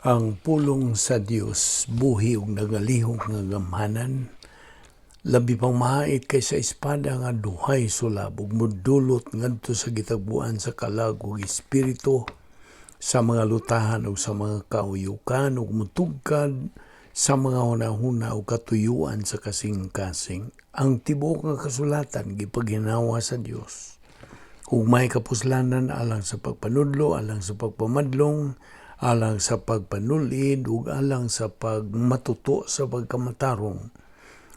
Ang pulong sa Dios buhi ug nagalihok nga gamhanan, labi pang mahait kaysa espada nga duhay sulab, ug modulot ngadto sa gitagbuan sa kalag ug espiritu, sa mga lutahan ug sa mga kauyukan, ug mutugkad sa mga hunahuna ug katuyuan sa kasing-kasing. Ang tibuok nga kasulatan gipaginawa sa Dios ug may kapuslanan alang sa pagpanudlo, alang sa pagpamadlong, alang sa pagpanulid ug alang sa pagmatuto sa pagkamatarong,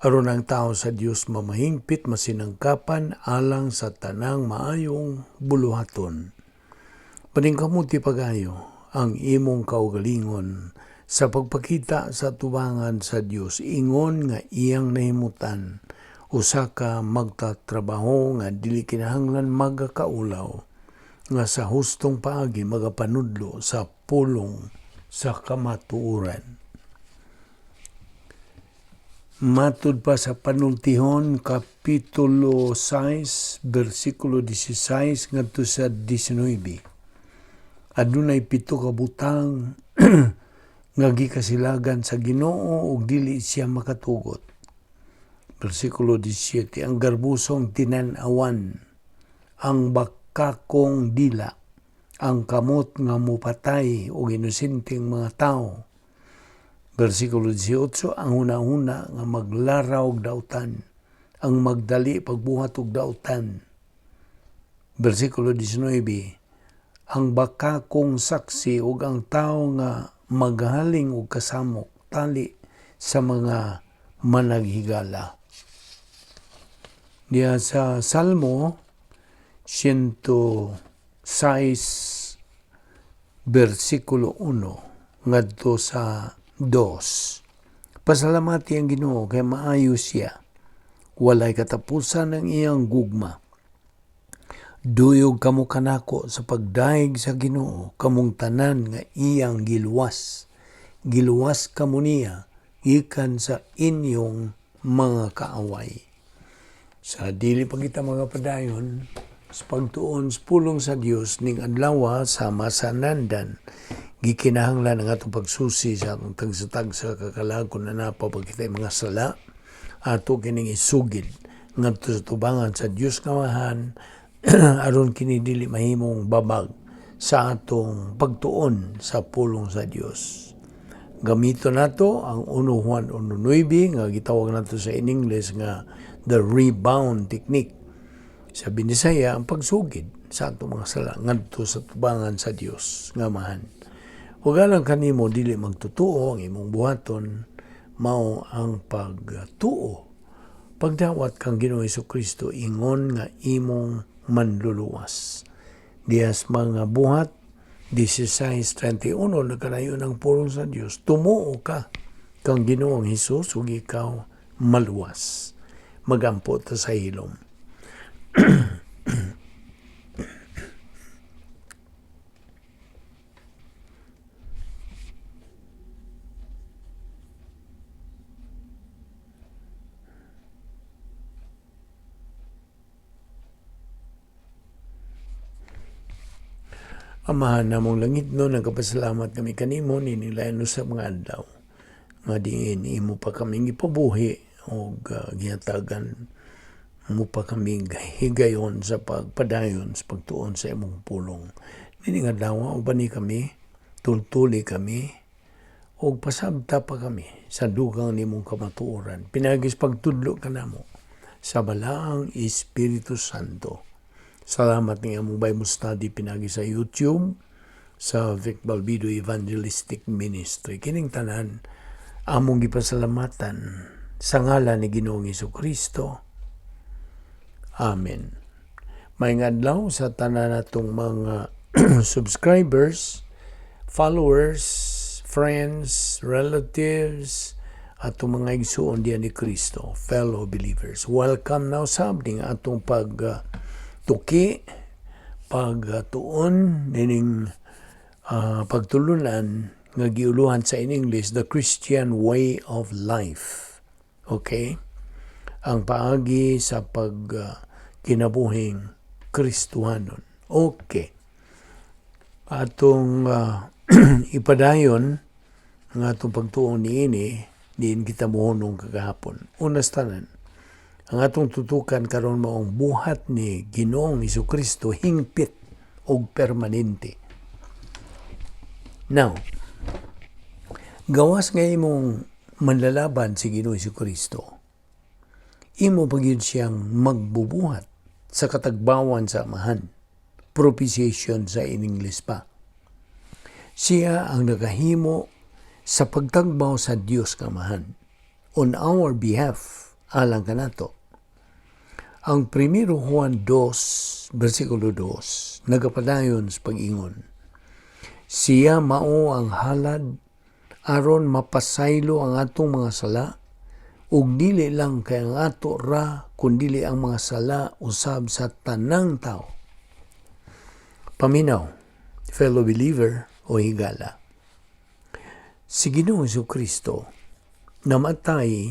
aron ang tao sa Dios mamahingpit, masinangkapan alang sa tanang maayong buluhaton. Paningkamuti pagayo ang imong kaugalingon sa pagpakita sa tubangan sa Dios ingon nga iyang nahimutan, usa ka magtatrabaho nga dili kinahanglan magakaulaw, nga sa hustong paagi magapanudlo sa pulong sa kamatuoran. Matud pa sa Panultihon, Kapitulo 6, versikulo 16 ngadto sa 19. Adunay 7 ka butang nga gikasilagan sa Ginoo ug dili siya makatugot. Versikulo 17, ang garbusong tinan-awan, ang bakakong dila, ang kamot nga mupatay og inosenteng mga tawo. Versikulo 18, ang hunahuna nga maglaraw og dautan, ang magdali pagbuhat og dautan. Versikulo 19, ang bakakong saksi ug ang tawo nga maghaling og kasamok tali sa mga managhigala. Diya sa Salmo 106 versikulo 1 ngadto sa 2. Pasalamati ang Ginoo kay maayo siya. Walay katapusan ang iyang gugma. Duyog kamo kanako sa pagdayeg sa Ginoo, kamong tanan nga iyang giluwas. Giluwas kamo niya gikan sa inyong mga kaaway. Sa dili pa kita mga padayon sa pagtuon sa pulong sa Dios ning adlaw sama sa nandan, gikinahanglan ang atong pagsusi sa atong tagsa-tagsa kakalag kung naa pa kita mga sala, ato kining isugid ngadto sa tubangan sa Dios nga Amahan aron kini dili mahimong babag sa atong pagtuon sa pulong sa Dios. Gamito nato ang 1 Juan 1:9 nga gitawag nato sa in English nga the rebound technique. Sa Binisaya, ang pagsugid sa atong mga sala ngadto sa tubangan sa Dios nga Amahan. Ug alang kanimo dili magtutuo, ang imong buhaton mao ang pagtuo, pagdawat kang Ginoong Hesukristo ingon nga imong manluluwas. Diyas mga Buhat 16:31 nagkanayon ang pulong sa Dios, tumuo ka kang Ginoong Hesus ug ikaw maluwas. Magampo ta sa hilom. Amahan namong langit no, nagpasalamat kami kanimo nining usab mga adlaw nga diin imo pa kaming gipabuhi og gihatagan mo pa kami higayon sa pagpadayon sa pagtuon sa imong pulong. Nining adlaw uban ni kami, tultuli kami, og pasabta pa kami sa dugang nimong kamatuoran. Pinagis pagtudlo kanamo sa Balaang Espiritu Santo. Salamat ni among Bible study pinagi sa YouTube sa Vic Balbido Evangelistic Ministry. Kining tanan among gipasalamatan sa ngalan ni Ginoong Kristo. Amen. Maayong adlaw sa tanan natong mga subscribers, followers, friends, relatives, atong mga igsuon diyan ni Kristo, fellow believers. Welcome now sab ning atong pag tuki, pagtuon nining pagtulunan nga giuluhan sa in English, the Christian Way of Life. Okay? Ang paagi sa pag kinabuhing Kristohanon. Okay. Atong ipadayon Ang atong pagtuon niini, diin kita mohunong kagahapon. Una sa tanan, ang atong tutukan karon maong buhat ni Ginoong Kristo, hingpit og permanente. Now, gawas nga imong manlalaban si Ginoong Kristo, imo pa gyud siyang magbubuhat sa katagbawan sa Amahan. Propitiation sa in English pa. Siya ang nagahimo sa pagtagbaw sa Dios nga Amahan on our behalf, alang kanato. Ang 1 Juan 2, versikulo 2, nagapadayon sa pag-ingon: "Siya mao ang halad aron mapasaylo ang atong mga sala, ug dili lang kay ang ato ra, kundili ang mga sala usab sa tanang tao." Paminaw, fellow believer o higala. Si Ginoong Kristo namatay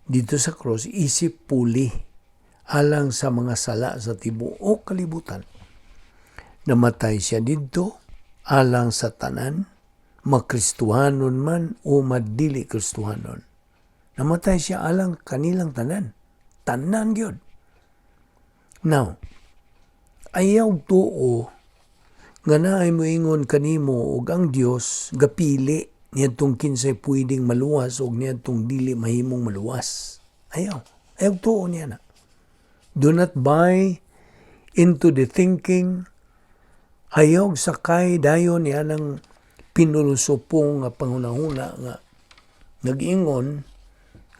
dito sa cross isip puli alang sa mga sala sa tibuok kalibutan. Namatay siya didto alang sa tanan, makristuhanon man o madili kristuhanon. Namatay siya alang kanilang tanan. Tanan gyud. Now, ayaw tuo nga naay moingon kanimo og ang Dios gapili niadtong kinsay pwedeng maluwas og niadtong dili mahimong maluwas. Ayaw. Ayaw tuo niya na. Do not buy into the thinking. Ayaw sakay dayon niya ng pinulusupong nga panghunahuna nga nag-ingon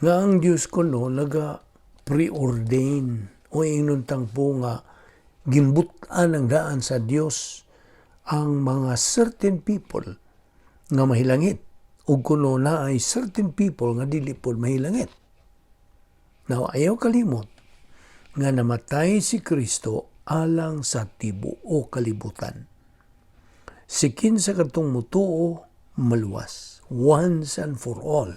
nga ang Dios kuno naga preordain o ingnon tangpo nga gimbut-an ang daan sa Dios ang mga certain people nga mahilangit ug kuno naay certain people nga dili pod mahilangit. Now, ayaw kalimot nga namatay si Kristo alang sa tibuok kalibutan. Si kinsa kadtong mutuo, maluwas once and for all.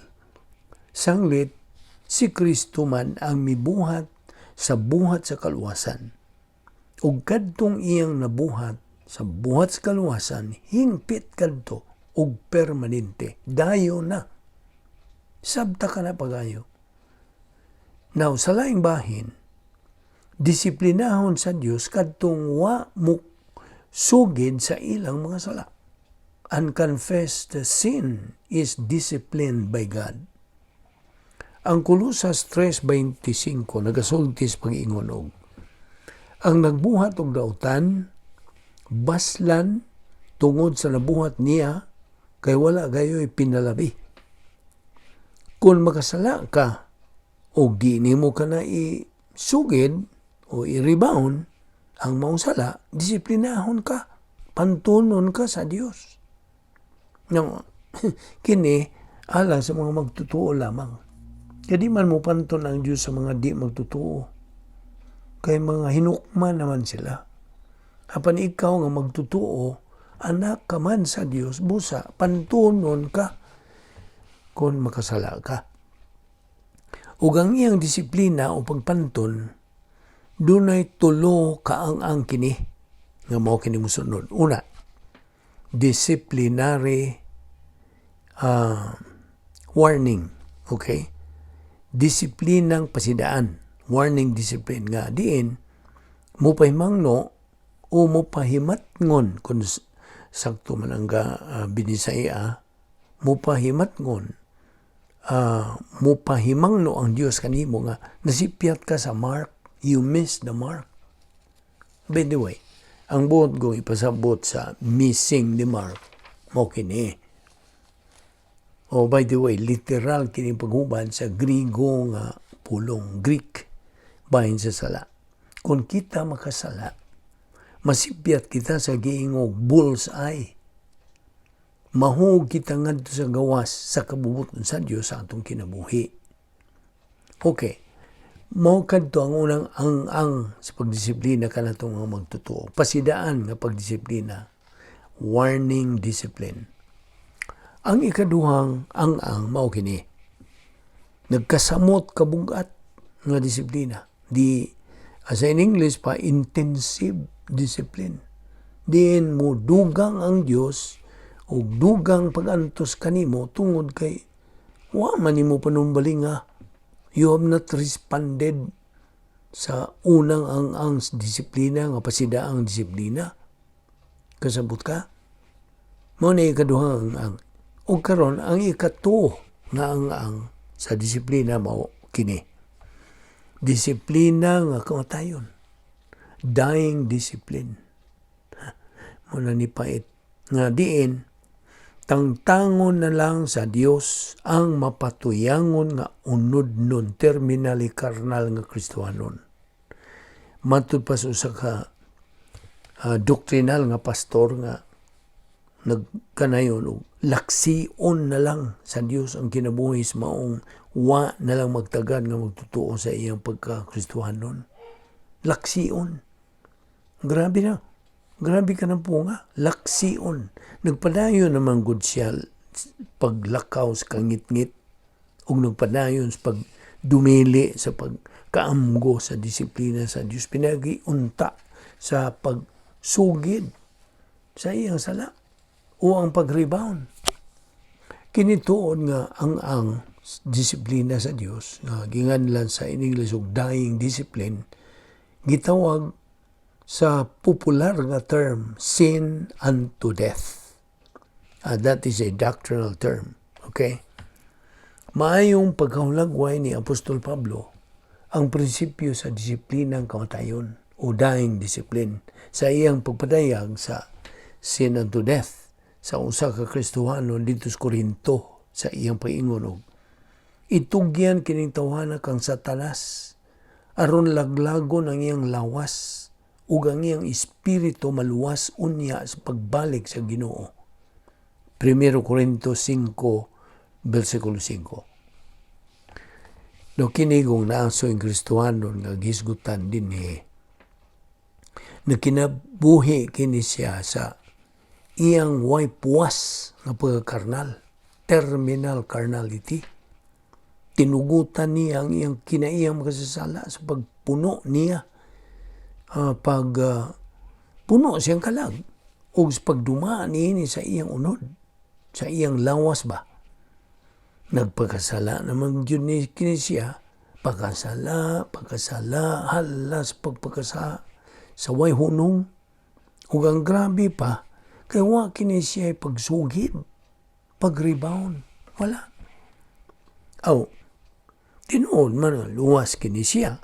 Sanglit, si Kristo man ang mibuhat sa buhat sa kaluwasan. Ug kadtong iyang nabuhat sa buhat sa kaluwasan, hingpit kadto ug permanente. Dayo na. Sabta ka na pagayo. Now, sa laing bahin, disiplinahon sa Dios kadtong wa mo sugid sa ilang mga sala. Unconfessed sin is disciplined by God. Ang Kolosas 3.25 nagasulti sa pag-ingon og ang nagbuhat og dautan baslan tungod sa nabuhat niya, kay wala gayoy pinalabi. Kung makasala ka o di nimo ka na isugid o i-rebound ang maong sala, disiplinahon ka, pantunon ka sa Dios. Now, kini alang sa mga magtutuo lamang. Kaya di man mo panton ang Diyos sa mga di magtutuo. Kay mga hinukman naman sila. Apan ikaw nga magtutuo, anak ka man sa Dios, busa, pantunon ka kung makasala ka. Ug ang iyang disiplina o pagpanton, dunay tulo kaang-ang kini nga mao kini mosunod. Una, disciplinary warning. Okay? Disiplinang pasidaan. Warning discipline nga diin mo pahimangno o mo pahimatngon, kung sakto man ang binisaya, mo pahimatngon, mo pahimangno ang Dios kanimo nga nasipyat ka sa mark, you miss the mark. By the way, ang buot ko ipasabot sa missing the mark mo kini. Oh, by the way, literal kini paghubad sa Grigo nga pulong, Greek, bahin sa sala. Kung kita makasala, masipyat kita sa giingog bull's eye. Mahug kita ngadto sa gawas sa kabubuton sa Dios sa atong kinabuhi. Okay. Mao kadto ang unang ang-ang sa pagdisiplina kanatong mga magtotoo. Pasidaan nga pagdisiplina. Warning discipline. Ang ikaduhang ang-ang mao kini. Nagkasamot kabugat nga disiplina. Di as in English pa, intensive discipline. Diin mo dugang ang Dios Ug dugang pag-antos kanimo tungod kay wa man nimo panumbalinga. You have not responded sa unang ang disiplina nga pasida ang disiplina. Kasabot ka? Mao na ikaduhang ang. Ug karon ang ikatuo nga ang sa disiplina mao kini. Disiplina nga kamatayon. Dying discipline. Mao na ni pait nga diin tangtangon na lang sa Dios ang mapatuyangon nga unodnon, terminally carnal nga Kristohanon. Matud pa sa usa ka doctrinal nga pastor nga nagkanayon og laksion na lang sa Dios ang kinabuhi sa maong wa na lang magtagad nga magtutuo sa iyang pagka-Kristohanon. Laksion. Grabe na. Grabe ka ng punga. Laksion. Nagpadayon naman gud siya paglakaw sa kangitngit ug nagpadayon sa pagdumili sa pagkaamgo sa disiplina sa Dios, pinagi unta sa pagsugid sa iyang sala o ang pag-rebound. Kini tuod nga ang disiplina sa Dios nga ginganlan sa in English og dying discipline, gitawag sa popular nga term "sin unto death". That is a doctrinal term. Okay? Maayong pagkahulagway ni Apostol Pablo ang prinsipyo sa disiplina ng kamatayon o dying discipline sa iyang pagpadayag sa sin unto death sa usa ka Kristohano didto sa Korinto sa iyang paingon og itugyan kining tawhana kang Satanas aron laglagon ang iyang lawas ug ang iyang espiritu maluwas unya sa pagbalik sa Ginoo. 1 Corinto 5 versikulo 5. No kini kung naa soy Kristohanon nga gisgutan dinhi na kinabuhi kini siya sa iyang way puwas nga pagkakarnal, terminal carnality. Tinugutan niya ang iyang kinaiyang makasasala sa pagpuno niya, pag puno siyang kalag o sa pagdumaan niini sa iyang unod, sa iyang lawas ba. Nagpakasala naman yun ni kini siya, pagkasala, pagkasala, halas pagpakasa sa way hunong. Ug ang grabe pa, kay wa kini siya pagsugid, pag-rebound, wala. Aw, tinuod man nga luwas kini siya.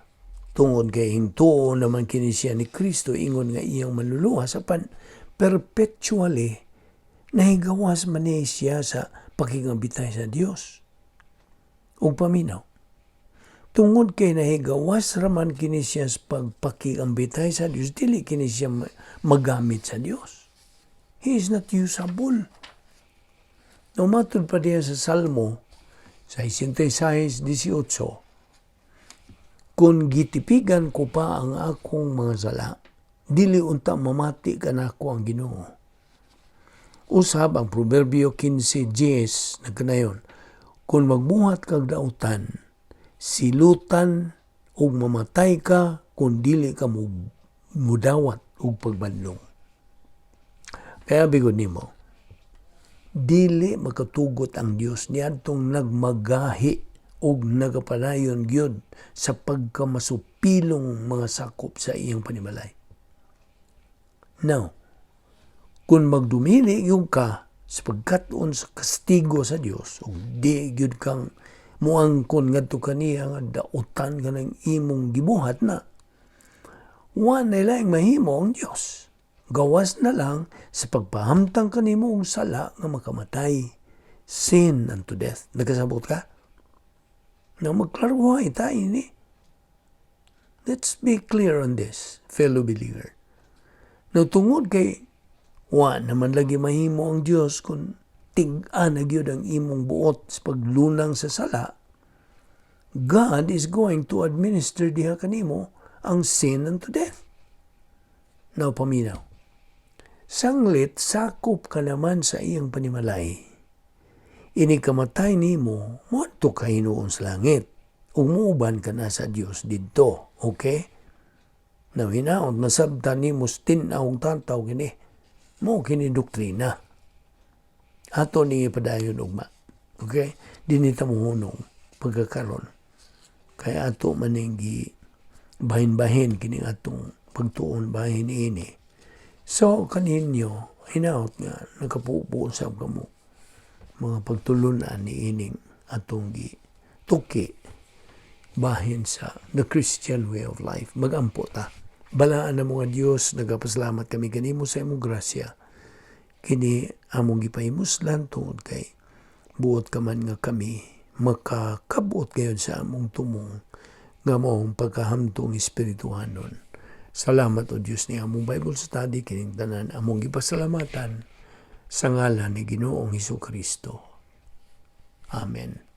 Tungod kay hingtuo naman kini siya ni Kristo ingon nga iyang manluluwas, apan perpetually nahigawas man ni siya sa pakigambitay sa Dios. Ug paminaw. Tungod kay nahigawas raman kini siya sa pagpakigambitay sa Dios, dili kini siya magamit sa Dios. He is not usable. No matud pa diya sa Salmo 66:18, "Kung gitipigan ko pa ang akong mga sala, dili unta mamati kanako ang Ginoo." Usab ang Proverbio 15:10 nagkanayon, "Kung magbuhat kag dautan, silutan ug mamatay ka kung dili ka mudawat og pagbanlong." Kaya bigod nimo, dili makatugot ang Dios niadtong nagmagahi og nagapadayon gyud sa pagkamasupilong mga sakop sa iyang panimalay. Now, kung magdumili yung ka sa pagkat-on sa kastigo sa Dios ug di gyud kang muangkon ngadto kaniya nga dautan ka ng imong gibuhat na, wa na laing mahimo ang Dios. Gawas na lang sa pagpahamtang kanimo og sala nga makamatay. Sin unto death. Nagkasabot ka? Na magklaruhay tayo ni. Let's be clear on this, fellow believer. No, tungod kay wa naman lagi mahimo ang Dios kung tig-a na gyud ang imong buot sa paglunang sa sala, God is going to administer diha kanimo ang sin unto death. Now, paminaw. Sanglit, sakop ka naman sa iyang panimalay. Ini kamatay nimo, moadto ka hinuon sa langit. Ug muuban ka na sa Dios didto. Okay? Now, hinaot, nasabtan nimo tin-aw tataw kini. Mo kini doktrina. Ato ni ipadayon ugma. Okay? Dili ta mohunong pagkakaron. Kaya ato maning gi bahin-bahin kining atong pagtuon bahin ini. So kaninyo hinaot nga nakapupo sab kamo mga pagtulunan ni ining atong gi tuki bahin sa the Christian way of life. Magampo ta. Balaan na mga Dios, nagapasalamat kami kanimo sa imong grasya. Kini among gipahimuslan tungod kay buot ka man nga kami makakabot ngayon sa among tumong nga maong pagkahamtong espirituhanon. Salamat, O Dios, ni among Bible study, kining tanan among gipasalamatan sa ngalan ni Ginoong Hesus Kristo. Amen.